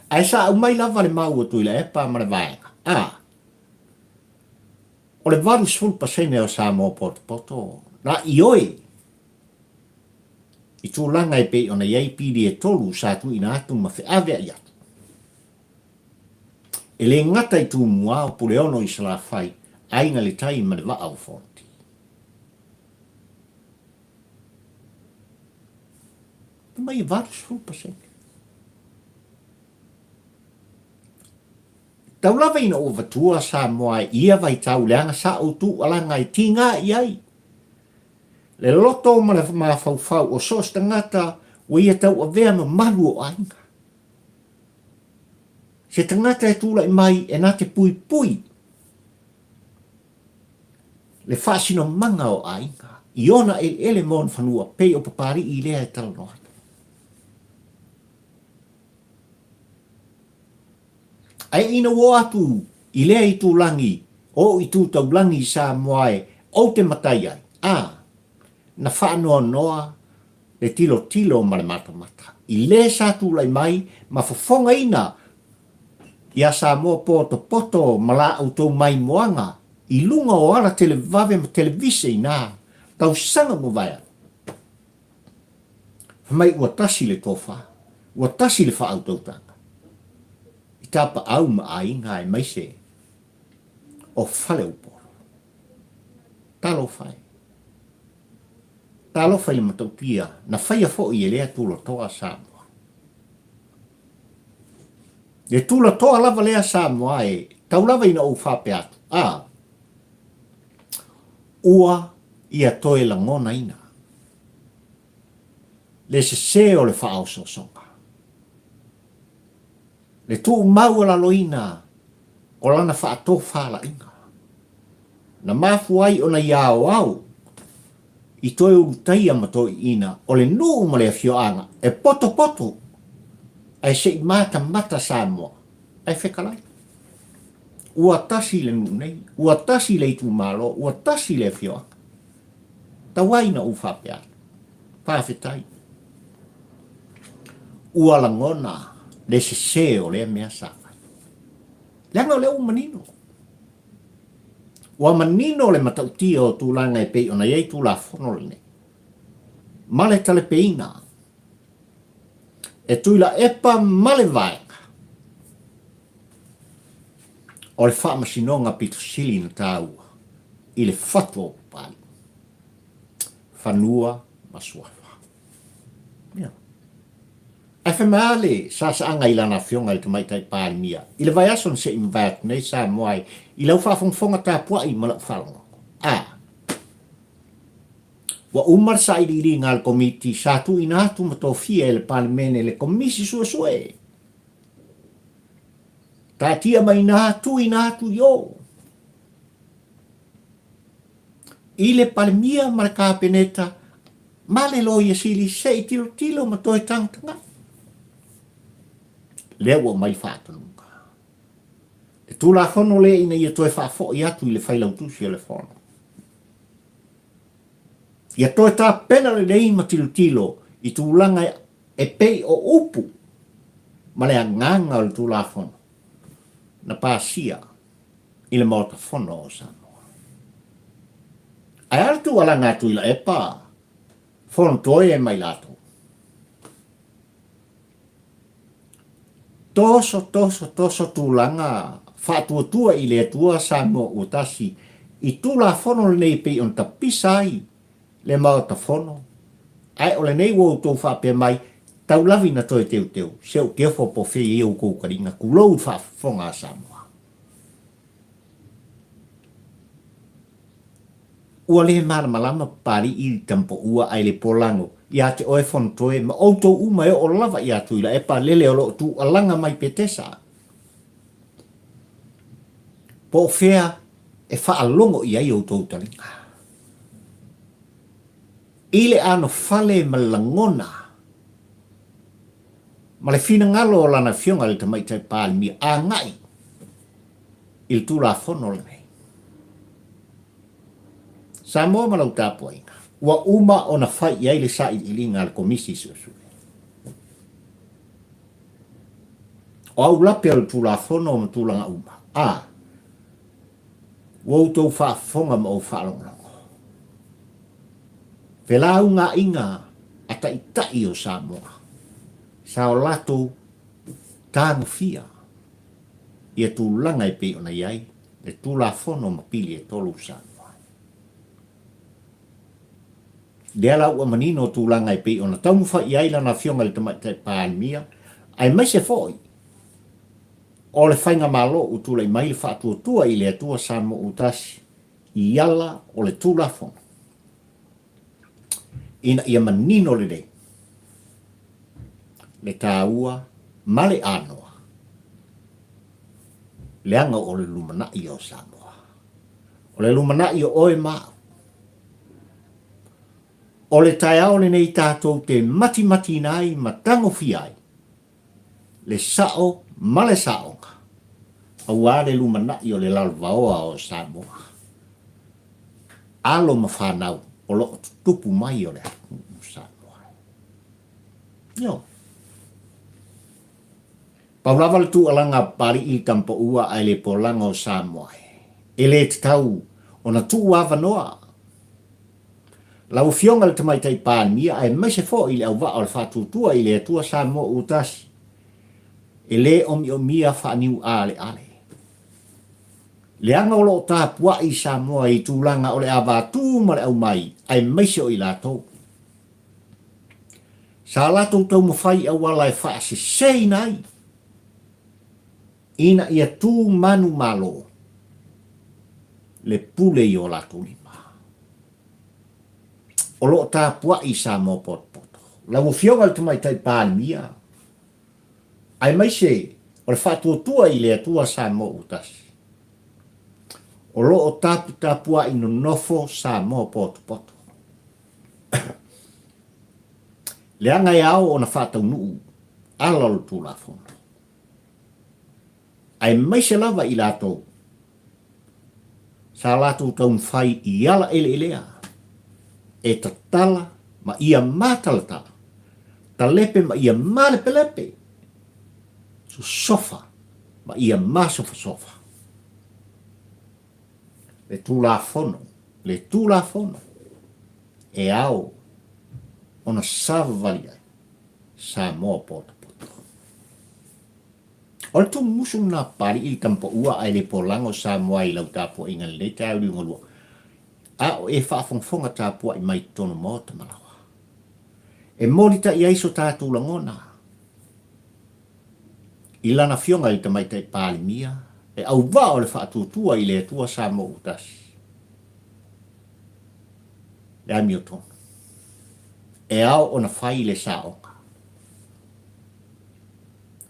Ae sa aumai lava le mau a Tuilaepa ma le vaega A. O le 80% o Samoa potopoto na ioe i tulaga e pei ona i ai pili e tolu sa tuuina atu ma feaveai atu. E le gata i Tumua o Puleono i Salafai, Aiga i le Tai ma le Vaa o Fonoti. Fai mai e 80%. Tau lava ina ou avatua Samoa i ia vaitau leaga sa ou tuualaga e tiga i ai le loto ma le mafaufau o so o se tagata ua ia tauavea mamalu o aiga. Se tagata e tulai mai e na te puipui le faasinomaga o aiga i ona eleele ma ona fanua pei o Papali'i lea e talanoa atu. Ae ina ua oo atu i lea itulagi o ou itu taulagi i Samoa e ou te matai ai, a, na faanoanoa le tilotilo ma le matamata i le sa tulai mai ma fofogaina iā Samoa potopoto ma la outou maimoaga i luga o ala televave ma televise i nā tausaga ua mavae atu. Fai mai ua tasi le tofa, ua tasi le faautautaga. Tapaau ma Aiga aemaise o Faleupolu. Talofa e. Talofa i le matautia na faia foi e lea tulatoa Samoa. Le tulatoa lava lea Samoa e tau lava ina ou faapea atu, a, ua ia toe lagonaina le sese o le faaosoosoga, le tuumaualaloina o lana faatofalaiga, na mafua ai ona ia aoao i toe ulutaia ma toeaiina o le nuu ma le afioaga e potopoto ae se i matamata Samoa ae fetalai. Ua tasi le nuu nei, ua tasi le itumalo, ua tasi le afioaga. Tau ai ina ou faapea atu, faafetai. Ua lagona le sese o lea mea sa fai. Leaga o lea ua manino. Ua manino le matautia o tulaga e pei ona i ai Tulafono lenei, ma le talepeina e Tuilaepa ma le Vaega o le Faamasinoga pito sili na taua i le fatu o Papalii, Fanua ma Suafa. Ia. Ae fai mai lava le saasaaga i lana afioga i le Tamaitai Palemia i le vaiaso na se i mavae atu nei Samoa ai i lau faafogafoga tapuai ma lau faalogologo. A. Ua uma le sailiiliga a le Komiti sa tuuina atu ma tofia e le Palemene le Komisi Suesue. Taatia mai ina tuuina atu i o i le Palemia ma le Kapeneta ma le Loia Sili se i tilotilo ma toe tagatagai. Lea ua aumai le faatonuga. Le Tulafono lea ina ia toe faafoi atu i le Failautusi o le Fono. Ia toe tapena lelei ma tilotilo i tulaga e pei o upu ma le agaga o le Tulafono na pasia i le Maota Fono o Samoa. Ae a le tuualaga a Tuilaepa, Fonotoe ma i latou? Toso, toso, toso tulaga faatuatua i le Atua Samoa ua tasi i Tulafono lenei e pei ona tapisa ai le Maota Fono, ae o lenei ua outou faapea mai, tau lavi na toe teuteu, se ou te ofo po o fea i ai outou taliga, tulou i le faafofoga a Samoa. Ua le malamalama Papalii i le Tamapoua ae le Polago ia te oe Fonotoe ma outou uma e oo lava ia Tuilaepa lele o lo o tuualaga mai Petesa. Po o fea e faalogo i ai outou taliga? I le anofale ma le lagona ma le finagalo o lana Afioga i le Tamaitai Palemia agai i le Tulafono lenei. Samoa ma lau tapuaiga, ua uma ona fai i ai le sailiiliga a le Komisi Suesue. O aulape o le Tulafono ma tulaga uma, a ua outou faafofoga ma ou faalogologo. Felaugaaiga a taitai o Samoa sa o latou tagofia ia tulaga e pei ona i ai le Tulafono ma pili e tolu Samoa. Lea la ua manino tulaga e pei ona taumafai i ai lana Afioga i le Tamaitai Palemia, aemaise foi o le Faigamalo ua tulai mai le faatuatua i le Atua Samoa ua tasi i ala o le Tulafono ina ia manino lelei le taua ma le anoa leaga o le lumanai o Samoa. O le lumanai o oe ma au. O le taeao lenei tatou te matimatiina ai ma tagofia ai le sao ma le saoga aua le lumanai o le lalovaoa o Samoa. Alo ma fanau o lo o tutupu mai o le atunuu Samoa. Ioe. Pau lava le tuualaga a Papalii i Tampaua ae le polaga o Samoa e le tatau ona tuu avanoa lau Afioga i le Tamaitai Palemia aemaise foi le auvaa o le Faatuatua i le Atua Samoa ua tasi. E lē omiomia faaniuʻaleʻale. Leaga o lo o tapuaʻi i Samoa i tulaga o le avatū ma le aumai aemaise o i latou. Sa latou taumafai i auala e faasesēina ai ina ia tū manumalo le pule i o latou lima. O lo o tapuaʻi i Samoa potopoto. Lau Afioga i le Tamaitai Palemia, aemaise o le faatuatua i le Atua Samoa ua tasi. O lo o taputapuaʻi nonofo Samoa potopoto. Leaga e ao ona faataunuu ala o le Tulafono, aemaise lava i latou sa latou taumafai i ala eleelea e tatala ma ia matalatala, talepe ma ia malepelepe, sosofa ma ia masofasofa. Le Tulafono, le Tulafono e ao ona savavali ai Samoa potopoto. O le tumusu lena Papalii i Tamapaua ae le polaga o Samoa i lau tapuaiga i lenei taeao liugalua, a o e faafogafoga tapuai mai totonu maota ma laoa. E molitai ai so tatou lagona i lana afioga i le Tamaitai Palemia, le auvaa o le faatuatua i le Atua Samoa ua tasi, le amiotonu. E ao ona fai le saoga.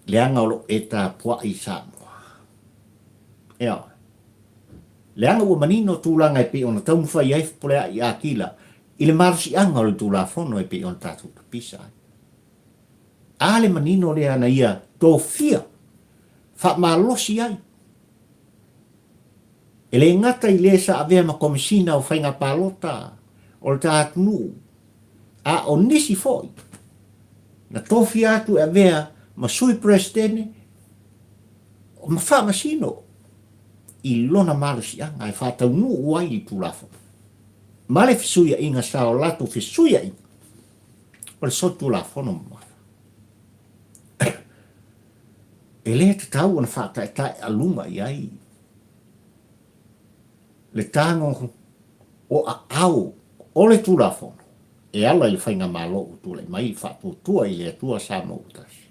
Leaga o lo o e tapuai i Samoa. Ioe. Leaga ua manino tulaga e pei ona taumafai ai Fepuleai Akila i le malosiaga o le Tulafono e pei ona tatou tapisa ai. A le manino lea na ia tofia faamalosi ai e le gata i le sa avea ma Komesina o Faiga Palota o le ta atunuu, a o nisi foi na tofia atu e avea ma Sui Peresetene ma Faamasino i lona malosiaga e faataunuu ai le Tulafono ma le fesuiaiga sa o latou fesuiaiga o le solitulafono mamafa. E le tatau ona faataetaealuga i ai le tago o aao o le Tulafono e ala i le Faigamalo ua tulai mai i faatuatua i le Atua Samoa ua tasi.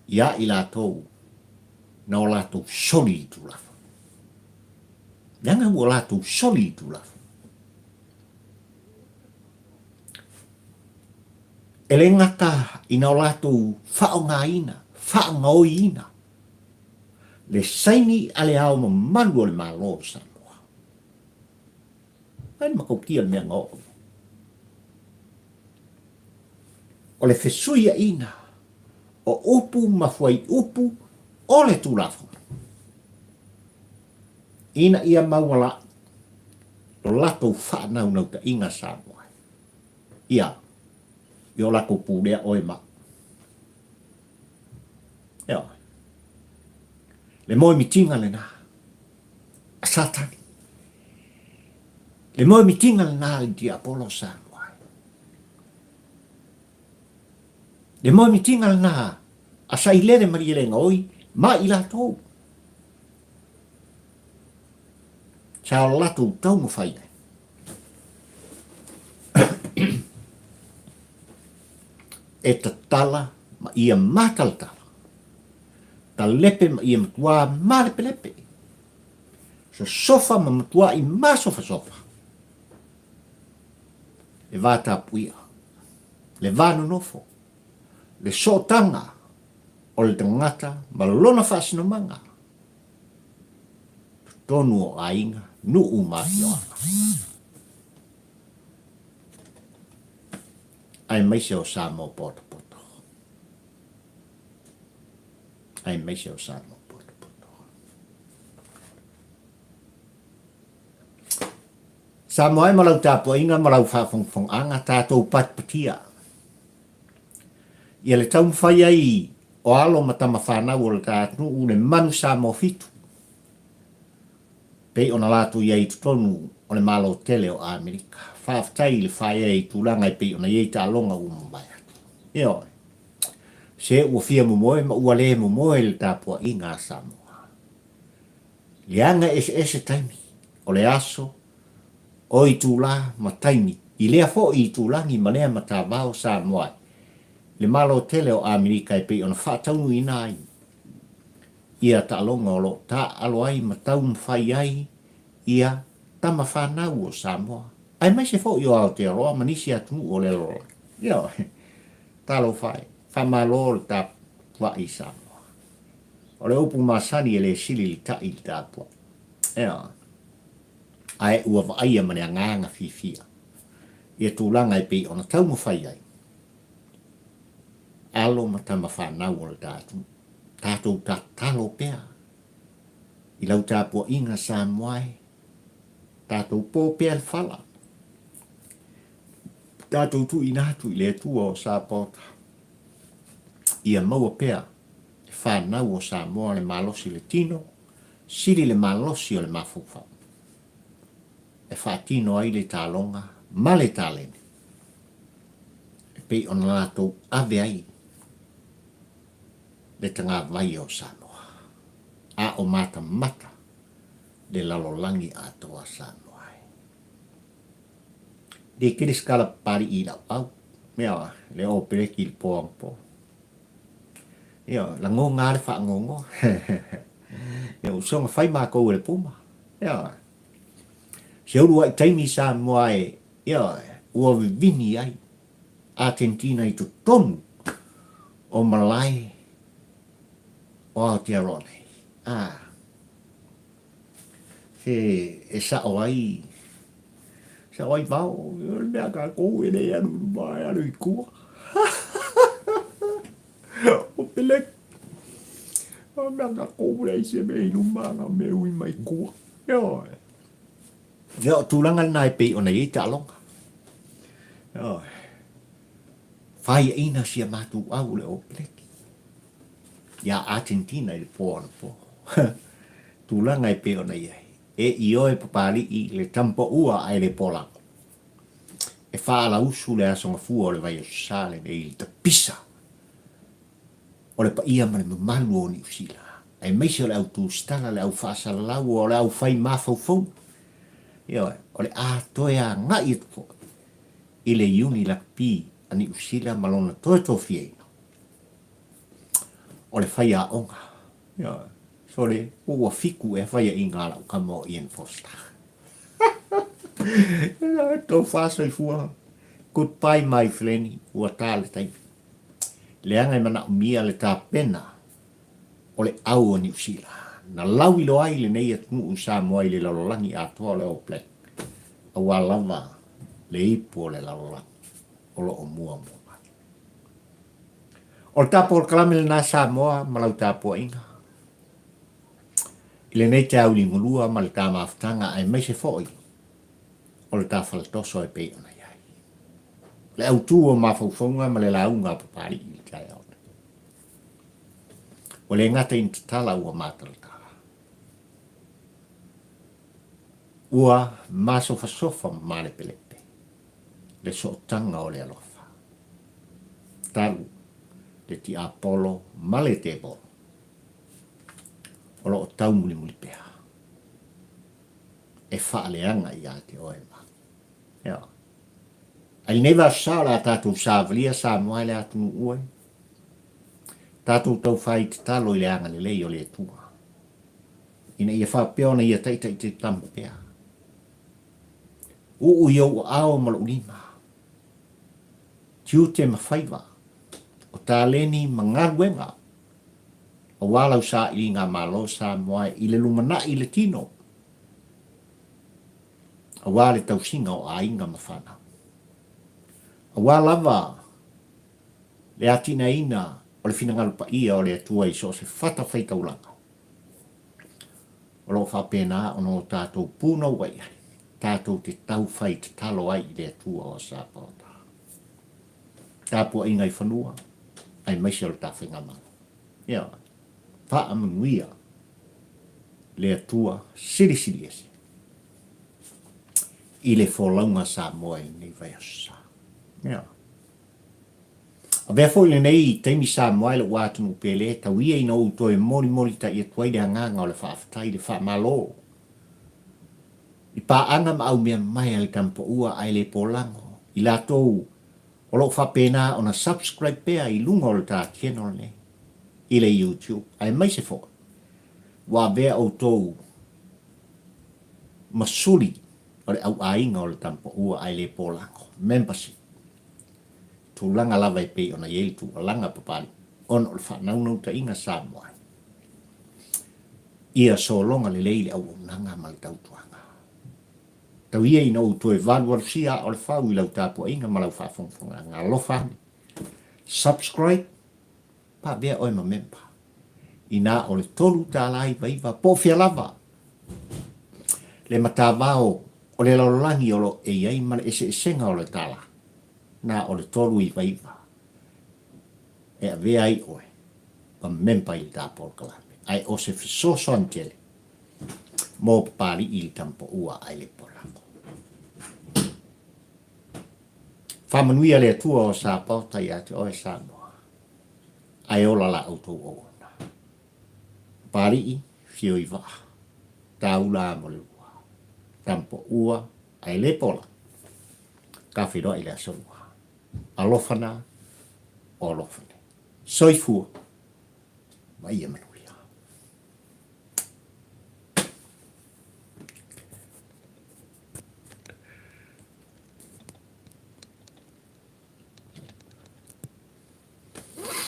Ia i latou na o latou soli i le Tulafono. Leaga ua latou soli i le Tulafono. E le gata ina o latou faaaogaina, faagaoiina le saini a le Ao Mamalu o le Malo o Samoa. Ai le matautia le mea na oo i ai. O le fesuiaina o upu ma fuaiupu o le Tulafono ina ia maualai lo latou faanaunautaiga Samoa ia i o latou pulea oe ma Ioe. Le moemitiga lena a Satani. Le moemitiga lena a le diapolo o Samoa. Le moemitiga lena a Sailele Malielegaoi ma i latou. Sa o latou taumafai ai. E tatala ma ia matalatala, talepe ma ia matuā malepelepe, sosofa ma matuaʻi masofasofa, le va tapuia, le va nonofo, le sootaga o le tagata ma lona faasinomaga, totonu o aiga, nuu ma afioaga. Aemaise o Samoa potopoto. Aemaise o Samoa potopoto. Samoa e ma lau tapuaiga ma lau faafogafogaga tatou patipatia. Ia le taumafai ai o alo ma tama fanau o le ta atunuu le manu Samoa fitu. Pei ona latou i ai i totonu o le Malo tele o Amerika. Faafetai i le faaea i tulaga e pei ona i ai taaloga ua mavae atu. Ioe. Se ua fia momoe ma ua le momoe le tapuaiga a Samoa. Leaga eseese taimi o le aso, o itula ma taimi i lea foi itulagi ma lea matavao Samoa ai le Malo tele o Amerika e pei ona faataunuuina ai ia taaloga o lo o taaalo ai ma taumafai ai ia tama fanau o Samoa aemaise foi o Aotearoa ma nisi atunuu o le lalolagi. Ioe. Talofa e. Faamalo le tapuai i Samoa. O le upu masani e le sili le ta'i i le tapuai. Ioe. Ae ua vaaia ma le agaga fiafia ia tulaga e pei ona taumafai ai alo ma tama fanau o le ta atunuu. Tatou tatalo pea i lau tapuaiga Samoa e, tatou po pea le fala. Tatou tuuina atu i le Atua o Sapaota ia maua pea e fanau o Samoa le malosi o le tino, sili le malosi o le mafaufau e faatino ai le taloga ma le taleni e pei ona latou ave ai le tagavai o Samoa, a o matamata le lalolagi atoa Samoa ai. Le tele se tala papalii i lau au, mea le o peleki i le po anapo. Ia, lagoga lava le faanoanoa. Ia, ua soona fai matou e le puma. Ia, se uluai taimi Samoa e, ia, ua vivini ai Atentina i totonu o malae o Aotearoa nei. Ah, se e sa'o ai, sa'o ai vao, o le mea a kākou e le alu i luma ae alu i tua. O Peleki, o le mea a kākou e leai se mea i luma na o mea e ui mai tua. Ioe. Ia, o tulaga lena e pei ona i ai taaloga. Ioe. Faiaina si a matou au le o Peleki. Iā Argentina i le po anapo. Tulaga e pei ona i ai. E ioe Papali'i le tamapaua ae le polago. E faalausu le aso gafua o le vaiaso sa lenei i le tapisa o le paia ma le mamalu o Niu Sila, aemaise o le au tusitala, le au faasalalau, o le au fai mafaufauga. Ioe, o le a toe agai atu foi i le Iuni Lakapi a Niu Sila ma lona toe tofiaina o le faiaoga. Ioe, sole, ua fiku ea faiaina a lau tama o Ian Foster. Tofa soifua. Goodbye my friend, ua ta le taimi. Leaga e manaomia le tapena o le au o Niu Sila. Na lauiloa ai lenei atunuu i Samoa i le lalolagi atoa o le All Black, aua lava le ipu o le lalolagi o lo o muamua mai. O le tapolokalame lena Samoa ma lau tapuaiga i lenei taeao liugalua ma le ta mafutaga aemaise foi o le ta faletoso e pei ona i ai. Le autu o mafaufauga ma le lauga a Papali'i i le taeao nei. Ua le gata ina tatala ua matalatala. Ua masofasofa ma malepelepe le sootaga o le alofa. Talu le tiapolo ma le tevolo o lo o taumulimuli pea e faaleaga ia te oe ma Ioe. A i lenei vaiaso o le a tatou savalia Samoa e le atunuu e. Tatou taufai tatalo i le agalelei o le Atua ina ia faapea ona ia taitaitaitama pea. Uu i ou aao ma lou lima, tiute ma faiva, o taleni ma galuega, aua lau sailiga malo Samoa i le lumanai i le tino. aua le tausiga o aiga ma fanau. Aua lava le atinaeina o le finagalo paia o le Atua i so o se fatafaitaulaga, o lo o faapena ona o tatou punouai ai, tatou te taufai tatalo ai i le Atua o Sapaota. Tapuaiga i fanua, aemaise o le ta faigamalo. Ioe. Faamanuia le Atua Silisili Ese i le folauga Samoa i lenei vaiaso sa. Ioe. Avea foi lenei taimi Samoa i lou atunuu pele, tau ia ina ou toe molimolitai atu ai le agaga o le faafetai, le faamalo i paaga ma aumeamamae a le Tamapaua ae le polago, i latou o lo o faapena ona subscribe pea i luga o le ta channel nei i le YouTube, aemaise foi ua avea outou ma suli o le auaiga o le Tamapaua ae le polago, membership. Tulaga lava e pei ona i ai le tuualaga Papalii ona o le faanaunautaiga Samoa ia sologa lelei le auaunaga ma le tautuaga. Tau ia ina ou toe valuvalusia aa o le fau i lau tapuaiga ma lau faafogafogaaga. Alofa ane. Subscribe, pa avea oe ma member. Inā o le $3.99 po o fea lava le matavao o le lalolagi o lo o e i ai ma le eseesega o le tala, na o le 399 e avea ai oe ma member i le ta polokalame. Ae o se fesoasoani tele mo Papalii i le Tamapaua ae le Polago. Faamanuia le Atua o Sapaota ia te oe Samoa, ae ola la outou auauna. Papalii, fio i vaa, taula mo le lua, Tamapaua ae le Pola, ka feiloai i le aso lua. Alofa na, o alofa nei. Soifua ma ia manuia.